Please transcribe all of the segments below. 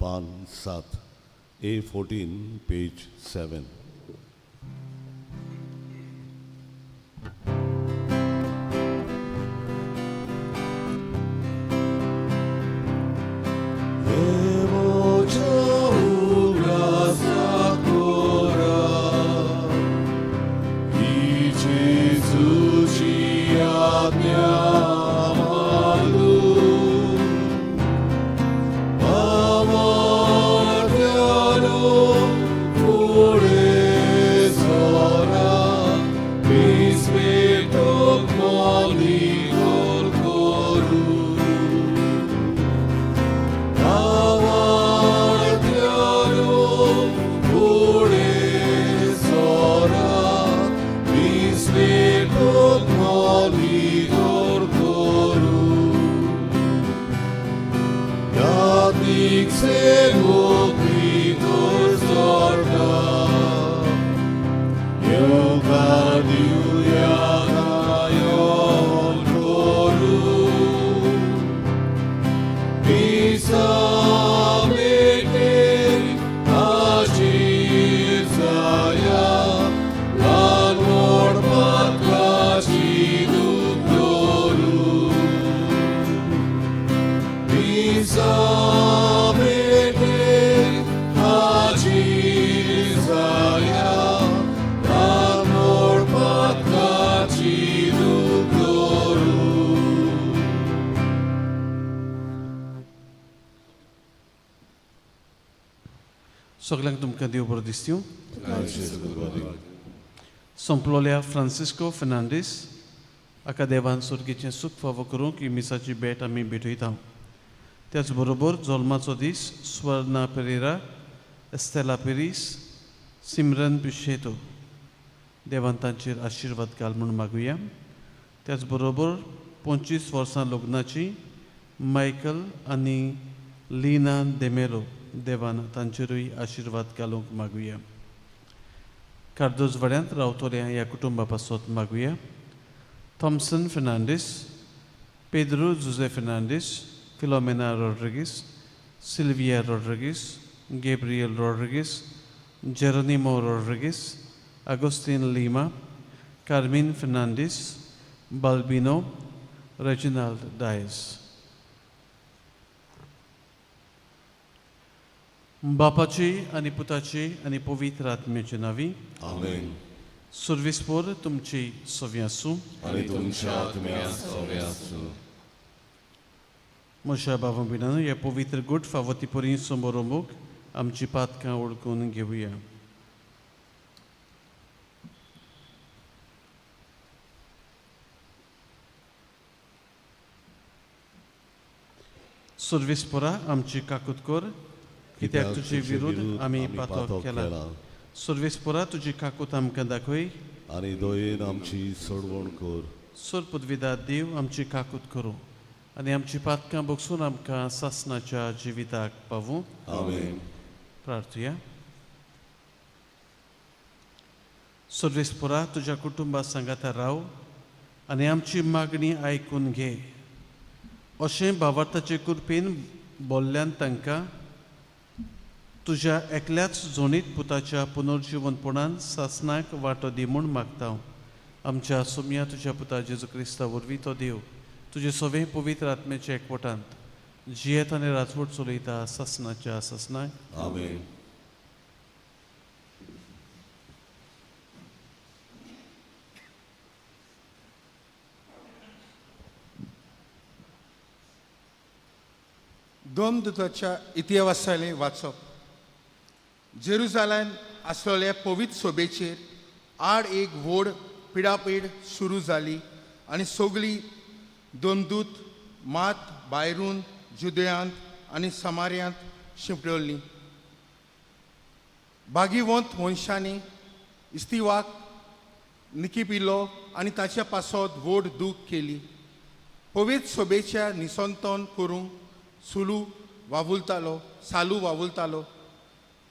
पान 7, A14 page 7. सगळ्यांक तुमकां देव बरो दिसता. संपलोल्या फ्रांसिस्को फेर्नांडीस हाका देवान सुर्गेचें सूख फावो करूंक ही मिसाची भेट आमी भेटयता. त्याच बरोबर जल्माचो दीस स्वर्णा पेरेरा, एस्तेला पेरीस, सिमरन पिशेतो देवान तांचेर आशिर्वाद घाल म्हूण मागुया. त्याच बरोबर 25 वर्सां लग्नाची मायकल आनी लिना देमेलो देवान तांचेरूय आशिर्वाद घालूंक मागुया. कार्दोज वाड्यांत रावतल्या ह्या कुटुंबा पासत मागुया. Thomson Fernandes, Pedro Jose Fernandes, Philomena Rodrigues, Sylvia Rodrigues, Gabriel Rodrigues, Jeronimo Rodrigues, Agostin Lima, Carmen Fernandes, Balbino, Reginald Dias. बापाची आनी पुताची आनी पवित्र आत्म्याचे नांवी. आमेन. सुर्विस्पोर तुमची सवी आसूं. आनी तुमच्या आत्म्या सवे आसूं. म्हज्या भावा भयणांनो, हे पवित्र गुट फावो ती परी समोरोमूक आमची पातकां ओळखून घेवया. सुर्विस्पोरा आमची काकूत कर, कित्याक तुजे विरुद्ध आमी पातक केला. सुर्विस्पोरा तुजी काकूत आमकां दाखय आनी दयेन आमची सोडवण कर. सोर पदवीदार देव आमची काकूत करूं आनी आमची पातकां बगसून आमकां सासनाच्या जिविताक पावूं. आमेन. प्रार्थुया. सर्वेस्पोरा तुज्या कुटुंबा सांगाता राव आनी आमची मागणी आयकून घे. अशें भावार्थाचे कृपेन बोल्ल्यान तांकां तुज्या एकल्याच जोणीत पुताच्या पुनर्जिवनपणान सासनाक वांटो दी म्हूण मागता. आमच्या सोम्या तुज्या पुता जेजू क्रिस्ता वरवीं तो देव तुजे सवे पवित्र आत्म्याच्या एकवटांत जियेत आनी राजवट चलयता सासनाच्या सासनाक. आमेन. दोमदूताच्या इतिहासालें वाचप. जेरुजालेम आसलेल्या पवित्र सोबेचेर आड एक व्हड पिडापीड सुरू जाली आनी सगळी दोमदूत मात भायरून जुदयांत आनी समार्यांत शिंपडली. भागीवंत मनशांनी इस्तिवाक निकिपिलो आनी ताच्या पासत व्हड दूख केली. पवित्र सोबेच्या निसंतन करूंक सुलू वावुलतालो, सालू वावुलतालो.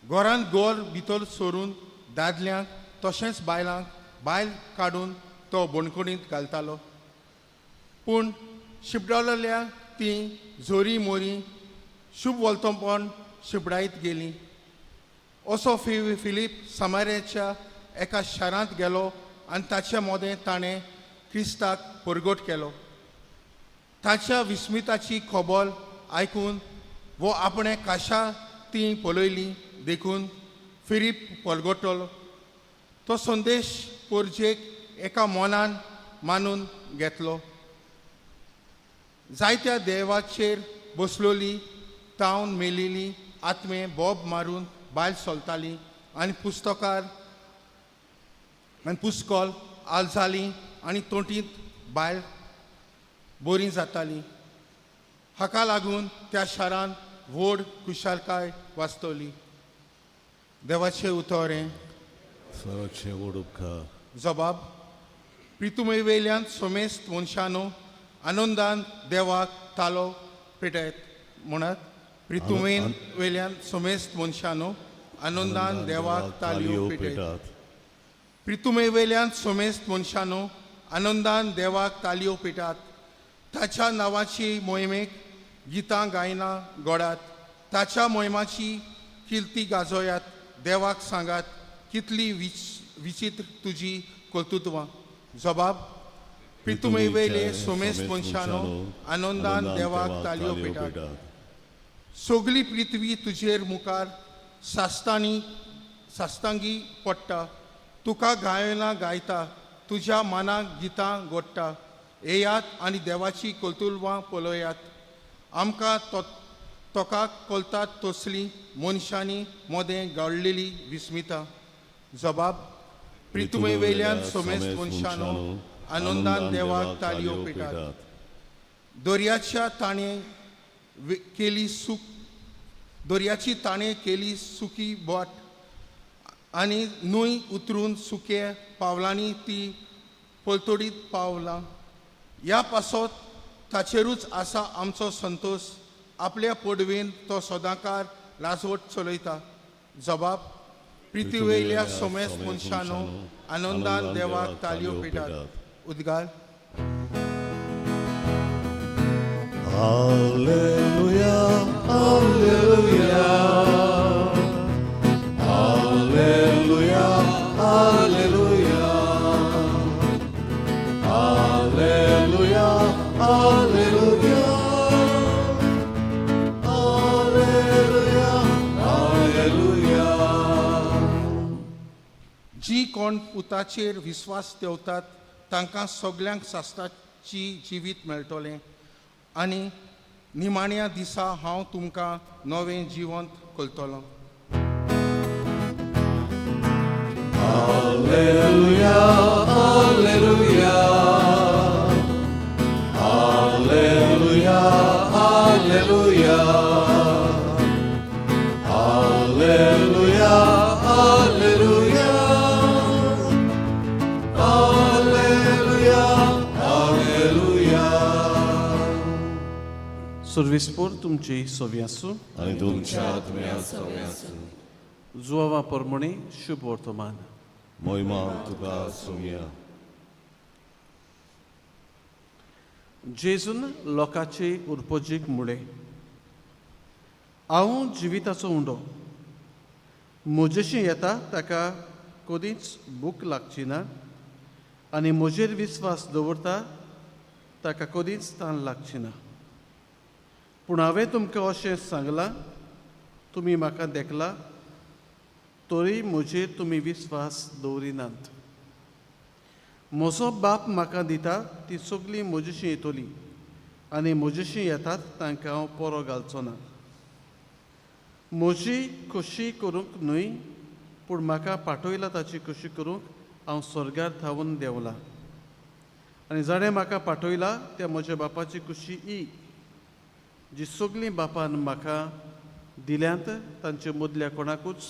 घरांत गोर भितर सरून दादल्यांक तशेंच बायलांक बायल काडून तो बणखणींत घालतालो. पूण शिपडलेल्या ती जोरी मोरी शुभ वलतोपण शिंपडायत गेलीं. असो फिलीप समार्याच्या एका शारांत गेलो आनी ताचे मोदें ताणें क्रिस्ताक परगट केलो. ताच्या विस्मिताची खबर आयकून वो आपणें काशा ती पळयली देखून फिलीप परगटलो. तो संदेश पोरजेक एका मनान मानून घेतलो. जायत्या देवाचेर बसलोली तावन मेलिली आत्मे बोब मारून बायल सोलताली आनी पुस्तकार आनी पुस्कोल आलजाली आनी तोंटींत बायल बरी जाताली. हाका लागून त्या शारान व्हड खुशालकाय वाचतली. देवाचें उतर हें. स्वराचे व्हड उपकार. जबाब. प्रितुमे वयल्यान सोमेस्त मनशानो आनंदान देवाक तालो पेटयत म्हणत. प्रितुमे वयल्यान सोमेस्त मनशानो आनंदान देवाक तालयो पेटयत. प्रितुमे वयल्यान सोमेस्त मनशानो आनंदान देवाक तालयो पेटात. ताच्या नांवाची मोहिमेक गितां गायना गोडात. ताच्या मोहिमाची किर्ती गाजोयात. देवाक सांगात कितली विचित्र तुजी कर्तृत्वां. जबाब. प्रितुमे वयले सोमेस्त मनशानो आनंदान देवाक तालयो पेटात. सगली पृथ्वी तुजेर मुखार सास्तानी सास्तांगी पडटा. तुका गायना गायता तुज्या मनाक गितां गोडटा. येयात आनी देवाची कर्तुलवां पळयात. आमकां तो तोकाक कोलतात तसलीं मनशांनी मोदें गाळलेली विस्मिता. जबाब. प्रितुमे वयल्यान सोमेस्त मनशानो आनंदान देवाक तालयो पेटात. दर्याच्या ताणें केली सुक दर्याची ताणें केली सुकी बोट आनी न्हंय उतरून सुके पावलांनी ती पलतडीत पावलां. ह्या पासत ताचेरूच आसा आमचो संतोश. आपल्या पडवेन तो सदांकार राजवट चलयता. जबाब. प्रितीवयल्या सोमेस्त मनशानो आनंदान देवाक तालयो पेटात. उद्गार. Alleluia, Alleluia, Alleluia, Alleluia, Alleluia, Alleluia, Alleluia, Alleluia. जी कोण पुताचेर विस्वास दवरतात तांकां सगल्यांक सास्ताची जिवीत मेळटलें आनी निमाण्या दिसा हांव तुमकां नवें जिवंत करतलो. Alleluia, Alleluia, Alleluia, Alleluia, Alleluia, Alleluia, Alleluia, Alleluia. सुर्विसपूर तुमची सोवी आसूं. आनी तुमच्या आत्म्या सवे आसूं. जुवावा परमणे शुभ वर्तमान. मोहिमा तुका सोमया. जेजून लोकांचे उर्पजीक मुळे हांव जिविताचो उंडो. म्हजेशी येता ताका कदींच भूक लागची ना आनी म्हजेर विस्वास दवरता ताका कदींच तान लागची ना. पूण हांवें तुमकां अशें सांगलां तुमी म्हाका देखला तरी म्हजेर तुमी विस्वास दवरिनात. म्हजो बाप म्हाका दिता ती सगळीं म्हजेशी येतली आनी म्हजेशी येतात तांकां हांव पोरो घालचो ना. म्हजी खोशी करूंक न्हय पूण म्हाका पाठयला ताची खोशी करूंक हांव स्वर्गार थावन देंवला आनी जाणें म्हाका पाठयला त्या म्हज्या बापाची खुशी ही जी सगळीं बापान म्हाका दिल्यांत तांचे मदल्या कोणाकूच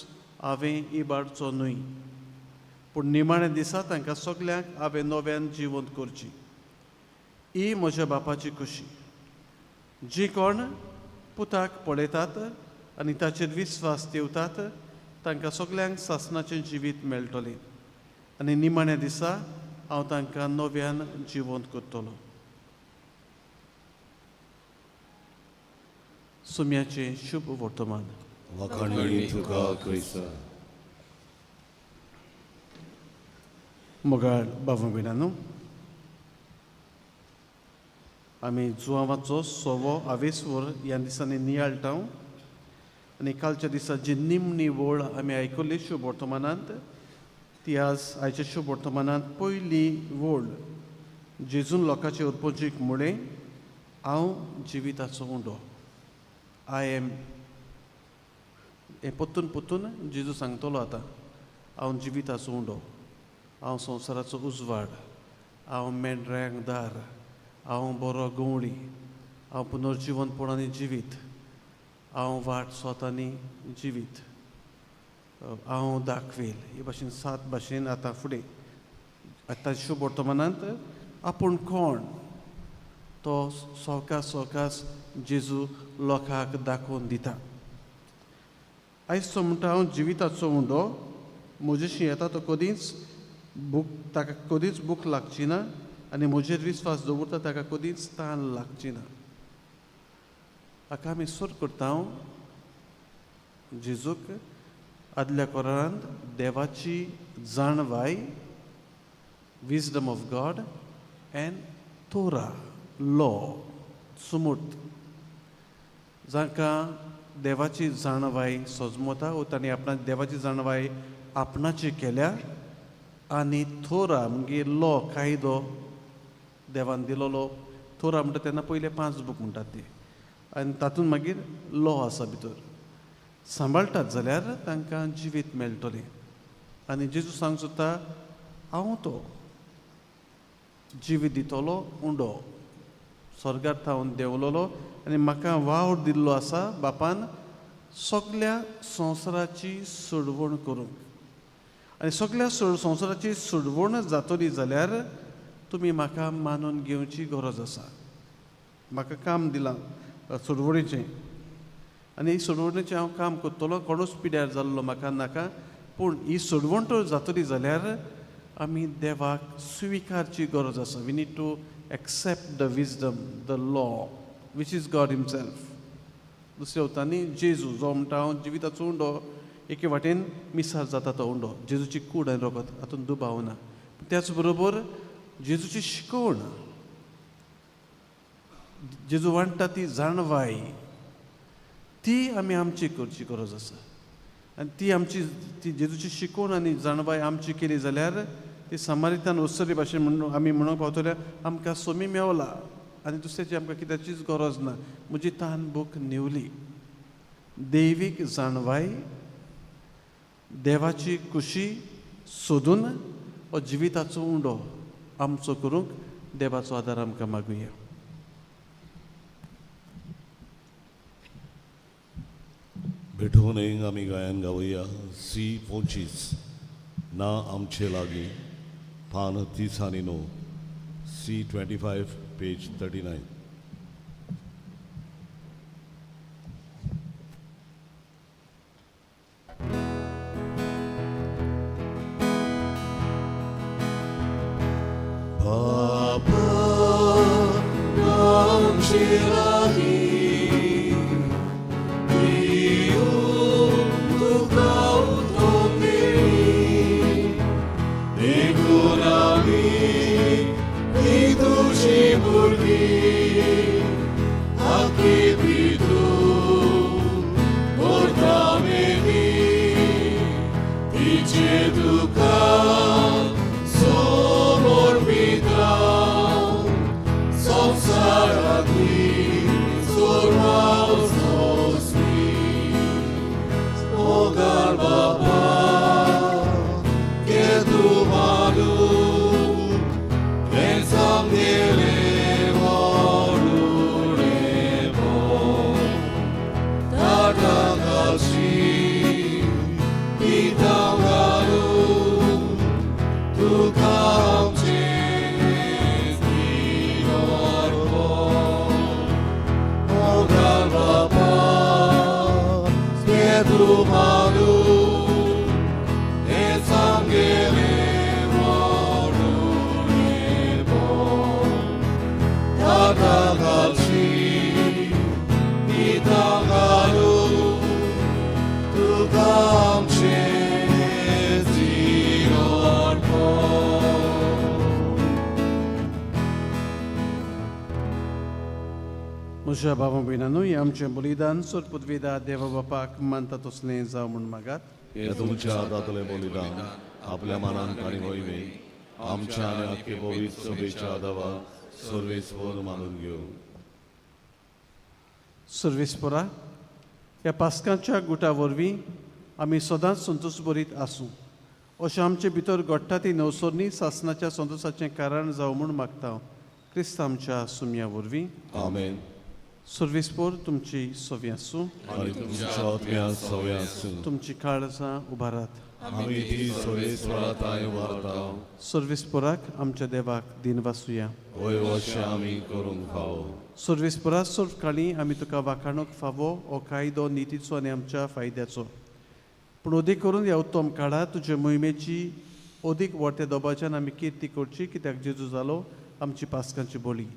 हांवें इबाडचो न्हय पूण निमाण्या दिसा तांकां सगल्यांक हांवें नव्यान जिवंत करची. ही म्हज्या बापाची खुशी. जी कोण पुताक पळयतात आनी ताचेर विस्वास दवरतात तांकां सगल्यांक सासणाचें जिवीत मेळटलें आनी निमाण्या दिसा हांव तांकां नव्यान जिवंत करतलो. सुम्याचें शुभ वर्तमान. वाखाणणी तुका क्रिस्ता. मोगाळ बाबा भयणांनो, आमी जुवांवाचो सवो आवेसवर ह्या दिसांनी नियाळटा आनी कालच्या दिसा जी निमणी वळ आमी आयकली शुभ वर्तमानांत, ती आज आयच्या शुभ वर्तमानांत पयली वळ जेजून लोकांचे उरपोचीक म्हळें, हांव जिविताचो उंडो. I am. हें परतून परतून जेजू सांगतलो आतां, हांव जिविताचो उंडो, हांव संवसाराचो उजवाड, हांव मेंढरांक दार, हांव बरो गंवळी, हांव पुनर्जिवनपण आनी जिवीत, हांव वाट स्वता आनी जिवीत, हांव दाखवेल. हे भाशेन सात भाशेन आतां फुडें आतां शुभ वर्तमानांत आपूण कोण तो सवकास सवकास जेजू लोकांक दाखोवन दिता. आयज तो म्हणटा, हांव जिविताचो उंडो, म्हजेशी येता तो कदींच भूक, ताका कदींच भूक लागची ना आनी म्हजेर विस्वास दवरता ताका कदींच तान लागची ना. हाका आमी सुर करता जेजूक आदल्या कोरांत देवाची जाणवाय, wisdom of God and Torah law, सुमूर्त. जांकां देवाची जाणवाय सजमता वो तांणी आपणा देवाची जाणवाय आपणाची केल्या आनी थोरा म्हणजे लॉ, कायदो देवान दिलोलो. थोरा म्हणटा तेन्ना पयले 5 बूक म्हणटात ते, आनी तातूंत मागीर लॉ आसा भितर. सांबाळटात जाल्यार तांकां जिवीत मेळटलें. आनी जेजू सांग सोदता, हांव तो जिवीत दितलो उंडो, स्वर्गार थावन देंवलोलो आनी म्हाका वावर दिल्लो आसा बापान सगल्या संवसाराची सोडवण करूंक. आनी सगल्या संवसाराची सोडवण जातली जाल्यार तुमी म्हाका मानून घेवची गरज आसा. म्हाका काम दिलां सोडवणीचें आनी ही सोडवणीचें हांव काम करतलो, कोणूच पिड्यार जाल्लो म्हाका नाका. पूण ही सोडवण तर जातली जाल्यार आमी देवाक स्विकारची गरज आसा. We need to accept the wisdom, the law, which is God himself. दुसऱ्या उतरांनी जेजू जो म्हणटा हांव जिविताचो उंडो, एके वाटेन मिसार जाता तो उंडो, जेजूची कूड आनी रगत हातूंत दुबाव ना. त्याच बरोबर जेजूची शिकवण, जेजू वांट्टा ती जाणवाय, ती आमी आमची करची गरज आसा. आनी ती आमची ती जेजूची शिकवण आनी जाणवाय आमची केली जाल्यार ती समारितान उत्सरी भाशेन म्हणून आमी म्हणूंक पावतले, आमकां सोमी मेवला आनी दुसऱ्याची आमकां कित्याचीच गरज ना. म्हजी तान भूक न्हिवली. दैवीक जाणवाय, देवाची खुशी सोदून हो जिविताचो उंडो आमचो करूंक देवाचो आदार आमकां मागुया. भेटून आमी गायन गावया सी 25 ना आमचे लागीं, पान 30 आनी 9, सी 25 पेज 39. बाबा आमचे लागीं म्हज्या भावा भयणांनो हें आमचें बलिदान सोर पुदवेदा देवा बापाक मानता तसलें जावं म्हूण मागात. हे तुमच्या हातांतलें बलिदान आपल्या मनान आनी वयवे आमच्या आनी आख्खे पवित्र सभेच्या आदावाक सर्वेस्पर मानून घेवं. सर्वेस्परा, ह्या पास्कांच्या गुटा वरवीं आमी सदांच संतोश बरीत आसूं अशें आमचे भितर घडटा ती नवसरणी सासनाच्या संतोशाचें कारण जावं म्हूण मागता क्रिस्त आमच्या सुमया वरवीं. आमेन. सर्वेस्पर तुमची सवी आसूं आनी तुमच्या आत्म्या सवे आसूं. तुमची काळजां उबारात. आमी ती सर्वेस्परा तांय वारता. सर्वेस्पराक आमच्या देवाक दिन वासुया. वय अशें आमी करूंक फावो. सर्वेस्परा सर्व काळी आमी तुका वाखाणूक फावो हो कायदो नितीचो आनी आमच्या फायद्याचो, पूण अदीक करून ह्या उत्तम काळार तुजे मोहिमेची अदीक व्हडत्या दबाज्यान आमी किर्ती करची, कित्याक जेजू जालो आमची पास्कांची बोली.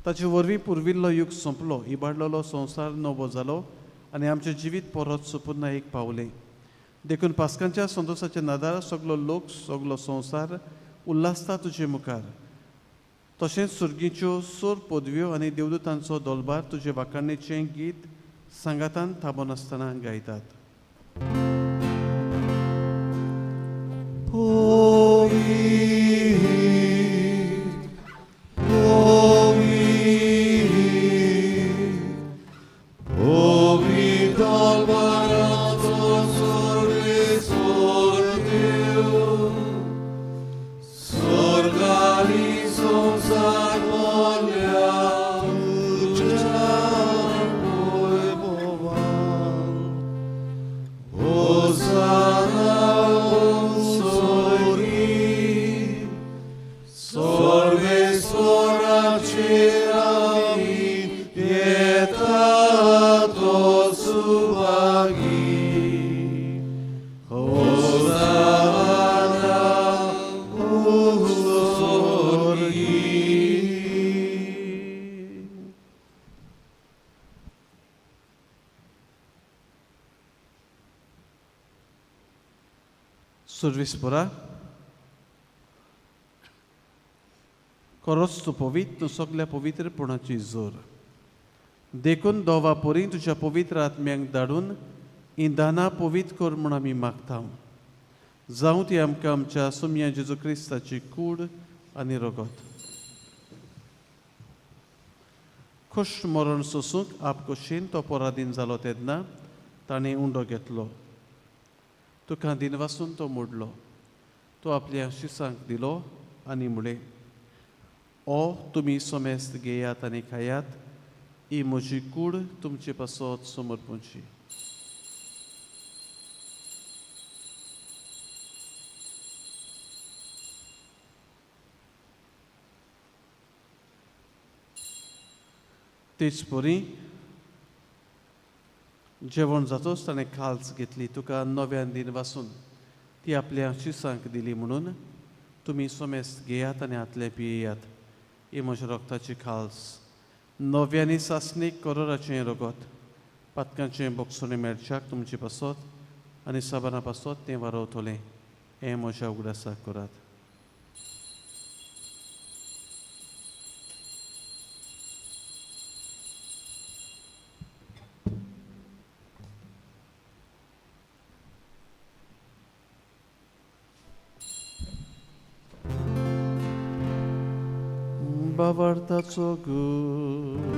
ताचे वरवीं पुर्विल्लो युग सोंपलो, इबाडलेलो संवसार नवो जालो आनी आमचें जिवीत परत सुपुर्ण एक पावलें. देखून पास्कांच्या संतोशाच्या नादार सगलो लोक सगलो संवसार उल्हासता तुजे मुखार. तशेंच सुर्गीच्यो सोर पदव्यो आनी देवदूतांचो दोलबार तुजे वाखाणेचें गीत सांगातान थांबनासतना गायतात. सर्वेस्परा, खरोच तूं पवित्र, तूं सगल्या पवित्रपणाची जोर. देखून दोवा परी तुज्या पवित्र आत्म्यांक धाडून हीं दानां पवित्र कर म्हूण आमी मागता. जावं ती आमकां आमच्या सोमया जेजू क्रिस्ताची कूड आनी रगत. खोश मरण सोसूंक आपकोशेन तो पराधीन जालो तेन्ना ताणें उंडो घेतलो, तुका दिनवासून तो मोडलो, तो आपल्या शिसांक दिलो आनी म्हळें, ओ तुमी समेस्त घेयात आनी खायात, ही म्हजी कूड तुमचे पासत समर्पणची. तेच परी जेवण जातोच ताणें खाल्स घेतली, तुका नव्यान दिन वासून ती आपल्या शिसांक दिली म्हणून तुमी समेस्त घेयात आनी हातले पियेयात, ही म्हज्या रक्ताची खाल्स, नव्यानी सासणीक करोराचें रगत, पातकांचें बोगसणें मेळच्याक तुमचे पासत आनी साबारां पासत तें वारवतलें. हें म्हज्या उगडासाक करात. बाबार्थाचो गूण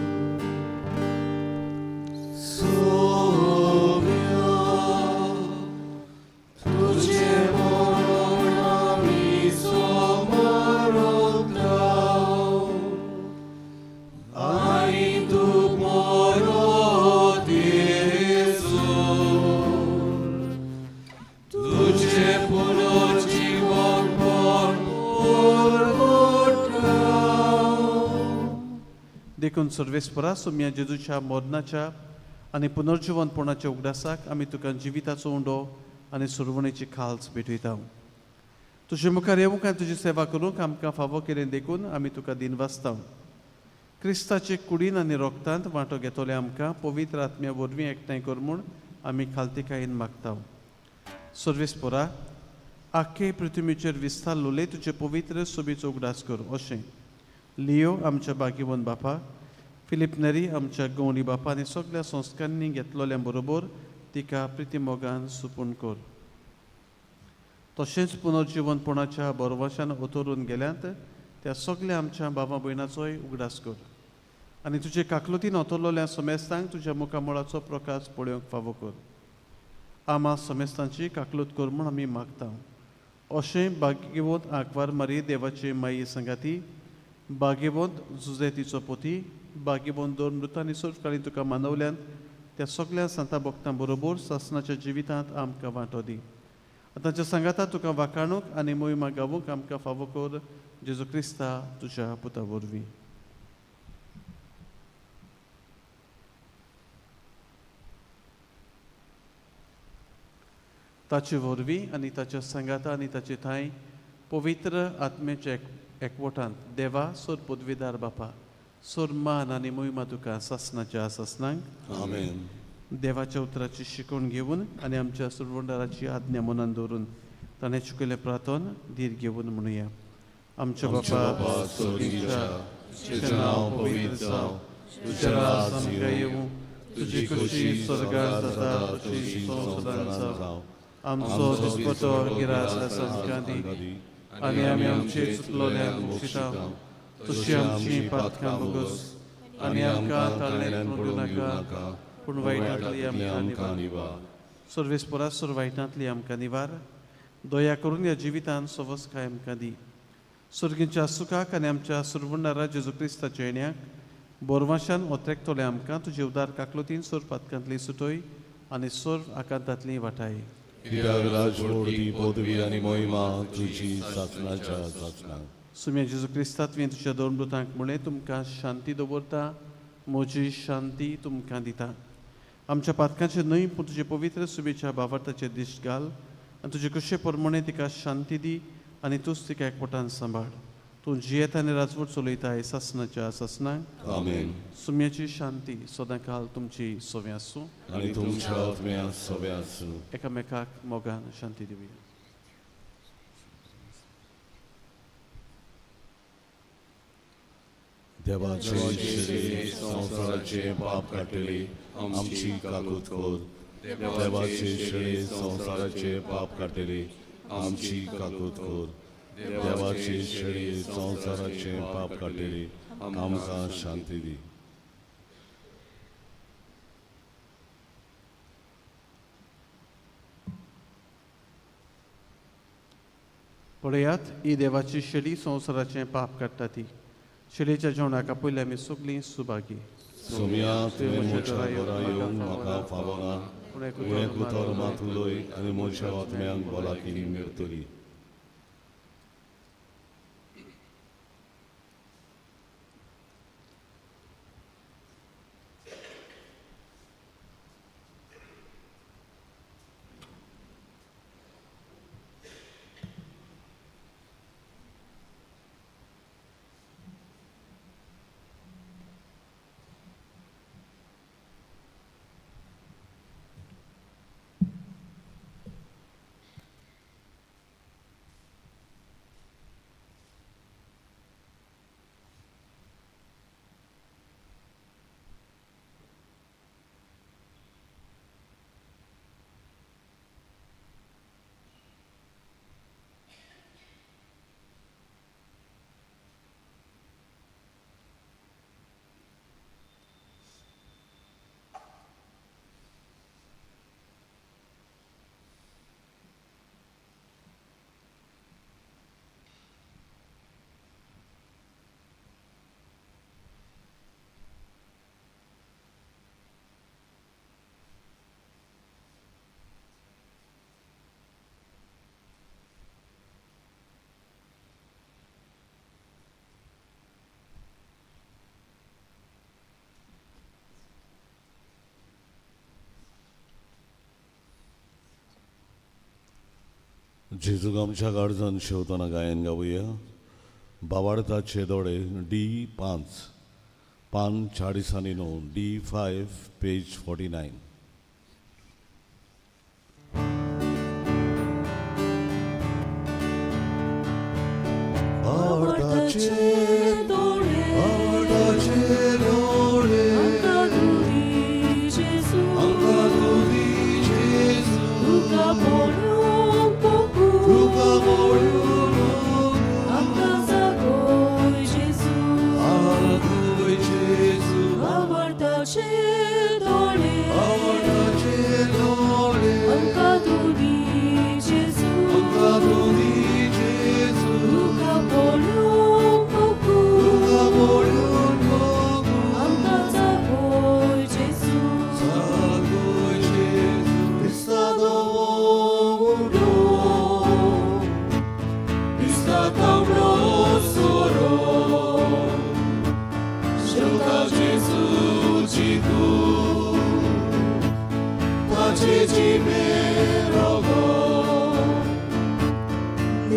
देखून सर्वेस्परा सोम्या जेजूच्या मरणाच्या आनी पुनर्जिवनपणाच्या उगडासाक आमी तुका जिविताचो उंडो आनी सुरवणेची खाल्स भेटयता. तुजे मुखार येवंक आनी तुजी सेवा करूंक आमकां फावो केलें देखून आमी तुका दिनवासता. क्रिस्ताचे कुडीन आनी रोगतांत वांटो घेतले आमकां पवित्र आत्म्या वरवीं एकठांय कर म्हूण आमी खालतीकायेन मागता. सर्वेस्परा, आख्खे पृथ्वीचेर विस्तारलोले तुजे पवित्र सोबीचो उगडास कर अशें लियो आमच्या बागेवन बापा फिलीप नेरी आमच्या गवंडी बापा आनी सगल्या संस्कारांनी घेतलोल्या बरोबर तिका प्रितीमोगान सुपून कर. तशेंच पुनर्जिवनपणाच्या बरवाशान ओतरून गेल्यांत त्या सगल्या आमच्या बाबा भयणाचोय उगडास कर आनी तुजे काकलुतीन ओतरलोल्या समेस्तांक तुज्या मुखामळाचो प्रकाश पळोवंक फावो कर. आमा समेस्तांची काकलूत कर म्हूण आमी मागता. अशें भाग्यवंत आंकवार मारी देवाचे माई संगाती, भाग्यवंत जुजे तिचो पोती, भाग्यवंत दोन मृत आनी सर्वकाळी तुका मानवल्यांत त्या सगल्या संता भक्तां बरोबर सासणाच्या जिवितांत आमकां वांटो दी. तांच्या सांगाता तुका वाखाणूक आनी मोहिमा गावूंक आमकां फावो कर जेजू क्रिस्ता तुज्या पुता वरवीं. ताचे वरवीं आनी ताच्या सांगाता आनी ताचे ठांय पवित्र आत्म्याच्या एकवटांत देवा सोर पदवीदार बापा सोर मान आनी मोहिमा तुका सासणाच्या सासणांक. आमेन. देवाच्या उतराची शिकवण घेवन आनी आमच्या सुरवंडाराची आज्ञा मनान दवरून ताणें चुकयलें प्रार्थन धीर घेवन म्हणुया. आमच्या बापा स्वर्गीच्या, तुजें नांव पवित्र जावं, तुजें राज आमकां येवं, तुजी खुशी स्वर्गार जाता तशी संवसारांत जावं. आमचो दिसपटो गिरास आमकां दी आनी आमी आमचे चुकलोल्यांक बक्षिता तशी आमची पातकां भोगस आनी आमकां ताळ्यांत पडूं नाका पूण वायटांतली आमकां निवार. सर्वेस्परा सोर वायटांतली आमकां निवार. दया करून ह्या जिवितान सवसकाय आमकां दी. सर्गीच्या सुखाक आनी आमच्या सुरवंडारा जेजू क्रिस्ताच्या येण्याक बोरवाशान ओत्रेकतोले आमकां तुजे उदार काकलुतीन सोर पातकांतली सुटोय आनी सोर आकांतांतली वाटाय. कित्याक राजवटी पदवी आनी मोहिमा तुजी सासणाच्या सासणाक. सुम्या जेजू क्रिस्ता तुवें तुज्या दोन मृतांक म्हणलें तुमकां शांती दवरता, म्हजी शांती तुमकां दिता. आमच्या पातकांचे न्हय पूण तुजे पवित्र सुबेच्या भावार्थाचे दिश्ट घाल आनी तुजे कशे प्रमाणे तिका शांती दी आनी तूंच तिका एकवटान सांबाळ. तूं जियेता आनी राजवट चलयताय सासणाच्या सासणाक. आमेन. सुम्याची शांती सदांकाल तुमची सोवे आसूं आनी तुमच्या आत्म्या सोवे आसूं. एकामेकाक मोगान शांती दिवया. देवाचे शेळी संवसाराचे पाप काडटली आमची काकूत कर. देवाचे शेळी संवसाराचे पाप काडटली आमची काकूत कर. देवाचे शेळी संवसाराचे पाप काडटली आमकां शांती दी. पळयात ही देवाची शेळी संवसाराचें पाप काडटा ती. शेळीच्या जेवणाक आपयल्या आमी सगळीं सुभागी. सोम्या तुवें म्हज्या घरा येवंक म्हाका फावना, पूण एक उतर मात उलय आनी म्हज्या आत्म्याक भलायकी मेळटली. जेजूक आमच्या गार्जान शेवतना गायन गावया. बावार्थाचे दोळे डी 5 पान 49 डी 5 पेज 49. बावार्थाचे दोळे, बावार्थाचे दोळे,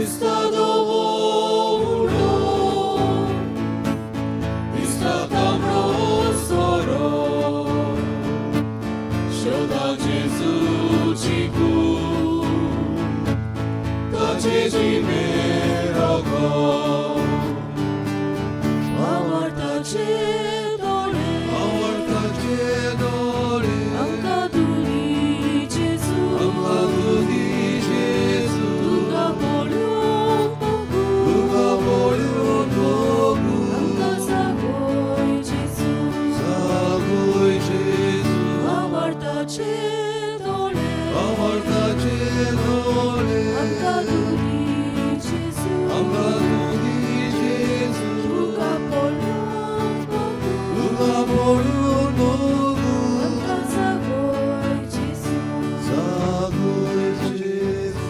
दिसता धवो उडो, दिसता तांबडो सोरो, शोधा जेजूची कूड, ताचे जिवे रगत. आवडताचे दोळे, आवडताचे दोळे, आमकां दुरी जेजू, आमकां दुदी जेजू, तुका पळोवंक बगू, तुका पळोवंक बगू, आमकां जागय जेजू, जागय जेजू. आवडताचे दोळे, आवडताचे दोळे, आमकां दुरी जेजू, आमकां दुदी जेजू, तुका पळोवंक बगू, तुका पळोवंक बगू, आमकां जागय जेजू. जागय जेजू.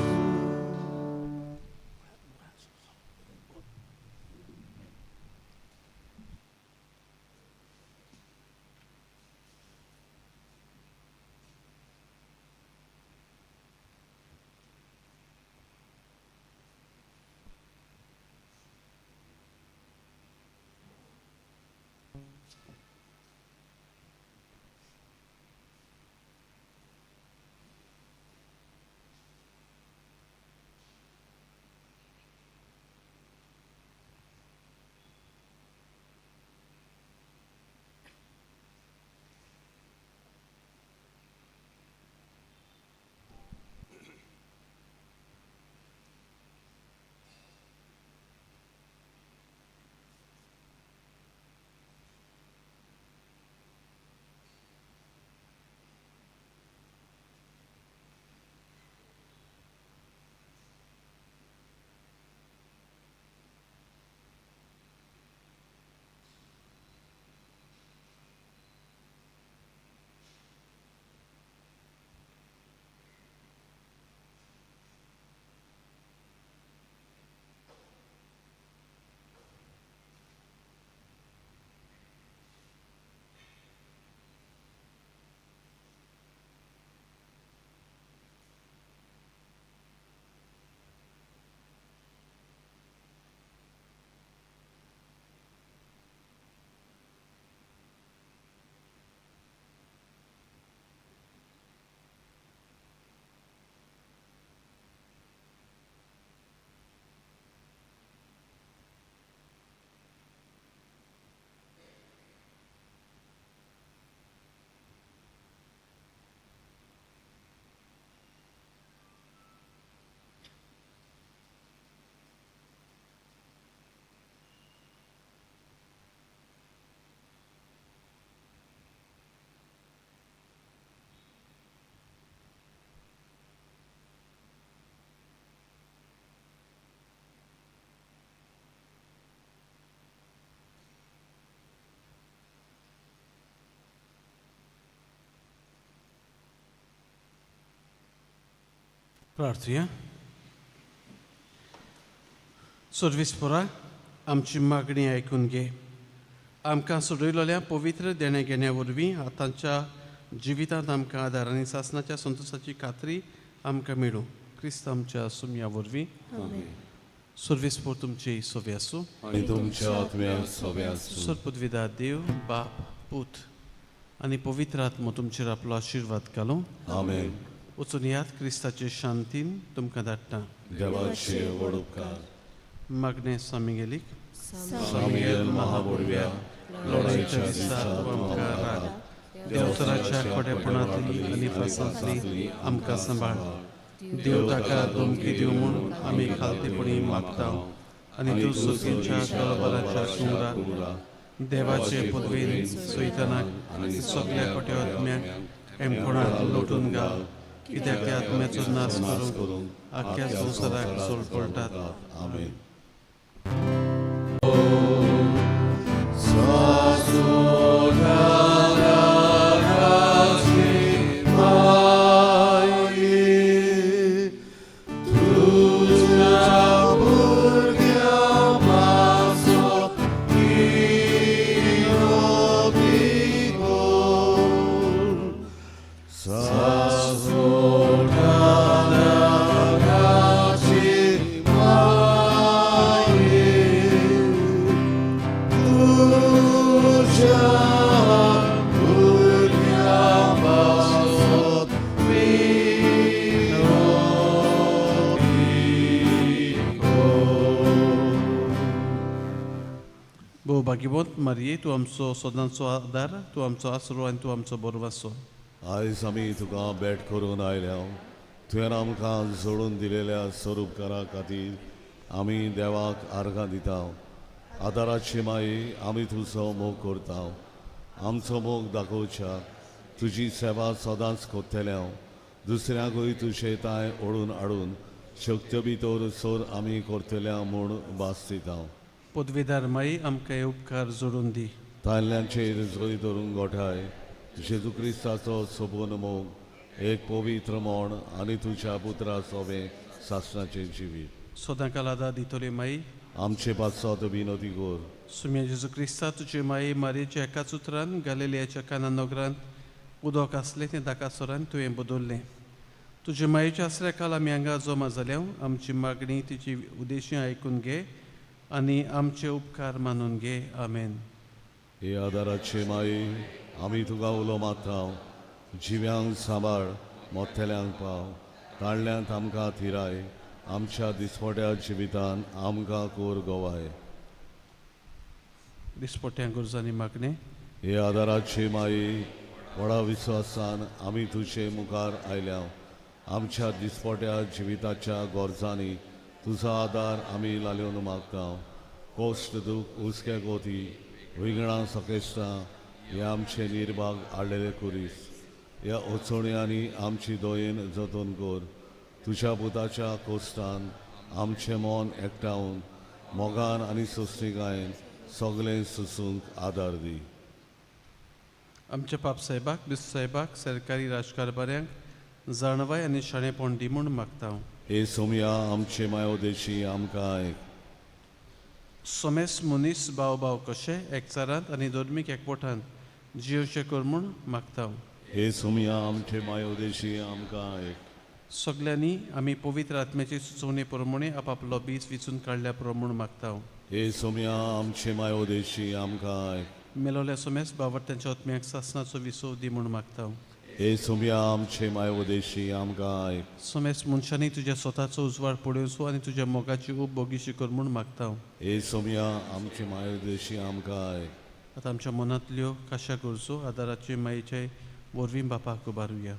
प्रार्थुया. सर्वीसपुरा आमची मागणी आयकून घे. आमकां सोडयलेल्या पवित्र देण्या घेण्या वरवीं आतांच्या जिवितांत आमकां आदार आनी सासनाच्या संतोशाची खात्री आमकां मेळूं. क्रिस्त आमच्या सुमया वरवीं. सर्वीसपूर तुमची सोबी आसूं. आनी तुमच्या आत्म्याक सोबे आसूं. सरपदविदा देव बाप पूत आनी पवित्र आत्मो तुमचेर आपलो आशिर्वाद घालूं. आमेन. वचून यात, क्रिस्ताचे शांतीन तुमकां धाडटा. देवाचे व्हड उपकार. मागणें सामिगेलीक. सामिगेल महाबोडव्या, लढाईच्या दिसा तूं आमकां राख. देवतराच्या खोटेपणांतली आनी फासांतली आमकां सांबाळ. देव ताका धमकी दिवं म्हूण आमी खालतेपणी मागता आनी तूं सुखीच्या कळबराच्या सुंगरा देवाचे पदवेन सैतानाक आनी सगल्या खोट्या आत्म्याक एमकोणाक लोटून घाल, कित्याक त्या आत्म्याचो नाश करूंक आख्ख्या संवसाराक सोलपळटात. आमेन. भाग्यवंत मारये, तूं आमचो सदांचो आदार, तूं आमचो आसरो आनी तूं आमचो बरवासो। आयज आमी तुका भेट करून आयल्या। तुवें आमकां जोडून दिलेल्या स्वरूपकारा खातीर आमी देवाक आर्गां दिता। आदाराची माई, आमी तुजो मोग करता। आमचो मोग दाखोवच्या तुजी सेवा सदांच करतले। दुसऱ्यांकूय तुजे तांय ओडून हाडून शक्त्यो भितर सोर आमी करतल्या म्हूण भास दिता। पदवीदार माई, आमकां हे उपकार जोडून दी। ताल्ल्यांचेर जोय धरून गोठाय जेजू क्रिस्ताचो सोबून मोग, एक पवित्र मोण आनी तुज्या पुत्रा सोबें सासणाचें जिवीत सदां काल दितली माई, आमचे पासत विनोदी कर। सुम्या जेजू क्रिस्ता, तुजे माई मारयेच्या एकाच उतरान गालिलियाच्या काना नगरांत उदक आसलें तें दाकासोरान तुवें बदललें। तुजे मायेच्या आसऱ्या काल आमी हांगा जमा जाल्या। आमची मागणी तिची उद्देशी आयकून घे आनी आमचे उपकार मानून घे। आमेन। हे आदाराचे माई, आमी तुका उलो मारता। जिव्यांक सांबाळ, मोठेल्यांक पाव, ताळ्यांत आमकां थिराय, आमच्या दिसपट्या जिवितान आमकां कोर गोवाय। दिसपट्या गरजांनी मागणें। हे आदाराचे माई, व्हडा विस्वासान आमी तुजे मुखार आयल्या। आमच्या दिसपट्या जिविताच्या गरजांनी तुजो आदार आमी लालोवन मागता। कोश्ट दूख, हुस्क्या गोती, विंगणां सकेश्टां हे आमचे निर्भाग हाडलेले कुरीस। ह्या अडचण्यांनी आमची दयेन जतन कर। तुज्या पुताच्या कोश्टान आमचें मन एकठावन मोगान आनी सोंसणिकायेन सगळें सोंसूंक आदार दी। आमच्या पाप साहेबाक, बिस्त साहेबाक, सरकारी राजकारभाऱ्यांक जाणवाय आनी शाणेपण दी म्हूण मागता। हे सोमया, आमचे मायोदेशी आमकां आयक। सोमेस मनीस भाव भाव कशे एकचारांत आनी धर्मीक एकवटान जियोवचें कर म्हूण मागता। हे सोमया, आमचे मायोदेशी आमकां आयक। सगल्यांनी आमी पवित्र आत्म्याची सुचोवणे प्रमाणे आपापलो बीज विचून काडल्या प्रमाण मागता। हे सोमया, आमचे मायोदेशी आमकां आयक। मेलोल्या सोमेस बावडत्यांच्या आत्म्याक सासणाचो विसव दी म्हूण मागता। हे सोमया, आमचे मायोदेशी आमकां आयक। सोमेस मनशांनी तुज्या स्वताचो उजवाड पळोवचो आनी तुज्या मोगाची उब बोगीशी कर म्हूण मागता। हे सोमया, आमचे मायोदेशी आमकां आयक। आतां आमच्या मनांतल्यो काशा गरजो आदाराचे मायेचे वरवीं बापाक उबारुया।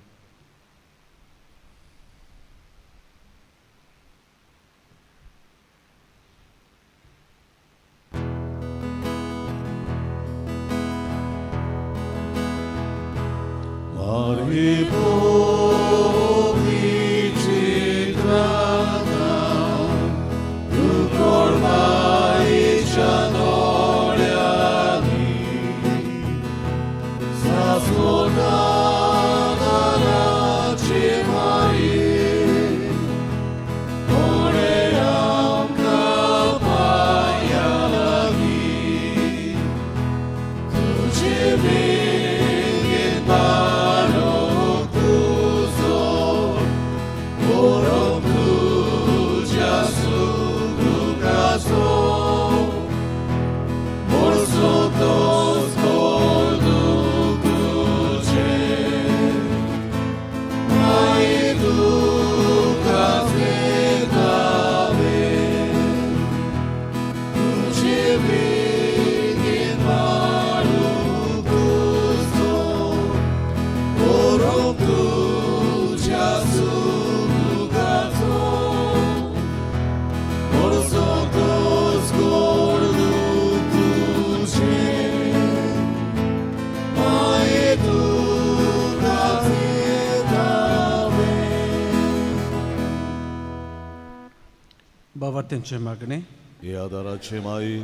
बाबा त्यांचे मागणे। हे आदाराचे माई,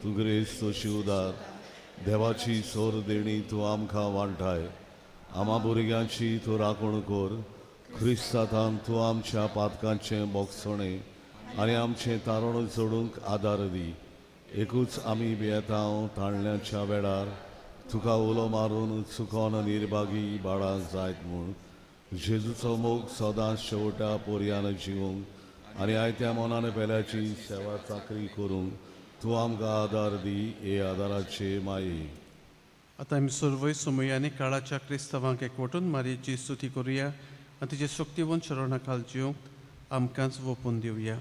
तूं ग्रेस्त शिवदार देवाची सोर देणी तूं आमकां वांटाय। आमा भुरग्यांची तूं राखण कर। क्रिस्तांत तूं आमच्या पातकांचें बोगसणें आनी आमचें तारण जोडूंक आदार दी। एकूच आमी भियेता ताणल्याच्या वेळार तुका उलो मारून चुकोन निर्भागी बाळां जायत म्हूण जेजूचो मोग सदांच शेवटा पोरयान जिवूंक आनी आयत्या मनान पेल्याची सेवा चाकरी करूंक तूं आमकां आदार दी। हे आदाराचे माये। आतां आमी सर्वय समयानी काळाच्या क्रिस्तांवांक एकवटून मारयेची स्तुती करुया आनी तिचे शक्तिवंत शरणा खाल जिवंक आमकांच वोपून दिवया।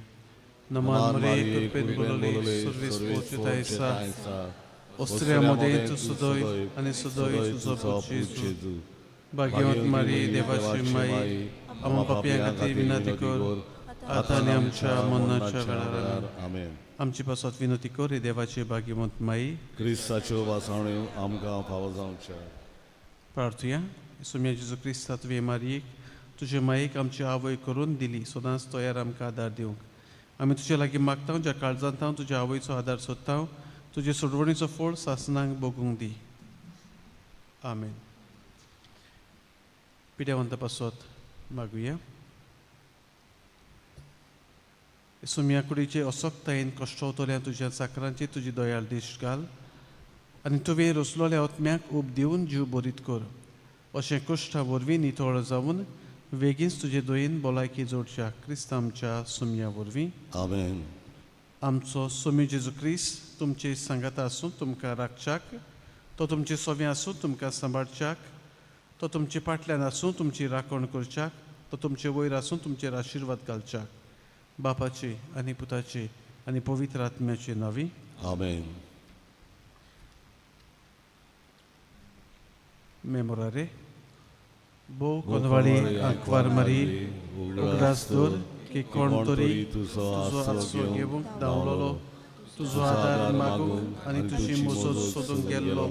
नमान मरिये, कृपेन भरलेली, सर्वेस्पर तुझा आसा। ऑस्ट्रिया मदें तूं सदय आनी सदय तुजो पूत जेजू. भाग्यवंत मारी देवाची माई, आमा पापयां खातीर विनंती कर आतां आनी आमच्या मरणाच्या वेळार. आमेन. आमची पासत विनंती कर हे देवाची भाग्यवंत माई. क्रिस्ताच्यो वासाण्यो आमकां फावो जावच्या. प्रार्थुया. सोम्या जेजू क्रिस्ता, तुवें मारयेक तुजे मायेक आमची आवय करून दिली, सदांच तयार आमकां आदार दिवंक. आमी तुजे लागीं मागता, ज्या काळजांत हांव तुज्या आवयचो आदार सोदता, तुजे सोडवणीचो फळ सासनाक भोगूंक दी. आमेन. पिड्यावंता पासत मागुया. सोम्या कुडीचे असक्तायेन कश्टवतल्या तुज्या चाकरांची तुजी दयाळ दिश्ट घाल आनी तुवें रचलोल्या आत्म्याक ऊब दिवन जीव बरीत कर. अशें कश्टा वरवीं नितळ जावन वेगींच तुजे दयेन भलायकी जोडच्या क्रिस्त आमच्या सोम्या वरवीं. आमेन. आमचो सोमी जेजू क्रिस्त तुमचे सांगाता आसूं, तुमकां राखच्याक, तो तुमचे सोवे आसूं, तुमकां सांबाळच्याक, तो तुमचे फाटल्यान आसूं, तुमची राखण करच्याक, तो तुमचे वयर आसूं, तुमचेर आशिर्वाद घालच्याक. बापाचे आनी पुताचे आनी पवित्र आत्म्याचे नांवी. आमेन. मेमोरारे. भोव कोनवाळी आंकवार मारी, उगडास दवर की कोण तरी तुजो आसरो घेवंक धांवलोलो, तुजो आदार मागूंक आनी तुजी मजत सोदूंक गेल्लो,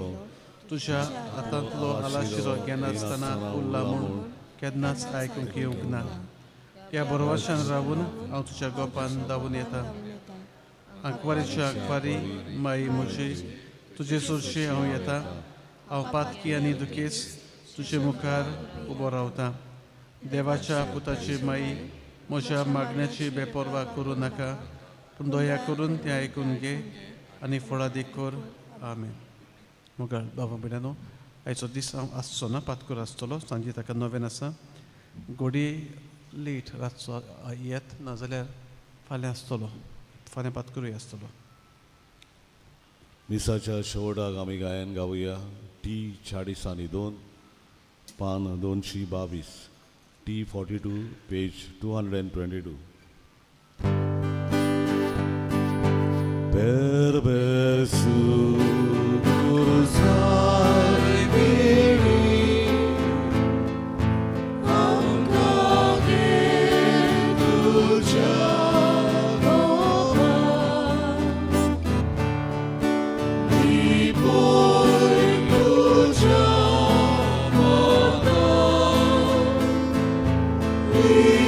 तुज्या हातांतलो आलाशिरो घेनासतना उरला म्हूण केन्नाच आयकूंक येवंक ना. ह्या बरोवाशान रावून हांव तुज्या गोपान धांवून येता. आंकवारीच्या आंकवारी माई म्हजी, तुजे सरशी हांव येता. हांव पातकी आनी दुखेस तुजे मुखार उबो रावता. देवाच्या पुताची माई, म्हज्या मागण्याची बेपर्वा करूं नाका, पूण दया करून तें आयकून घे आनी फळादीक कर. आमेन. मोगाळ बाबा भयणानो, आयचो दीस हांव आसचो ना, पातकूर आसतलो. सांजे ताका नवेन आसा. घोडी लेट रातचो येत नाजाल्यार फाल्यां आसतलो, फाल्यां पातकूरय आसतलो. मिसाच्या शेवटाक आमी गायन गावया. टी 42, पान 222, T 42, page 222. Per versu Thank you.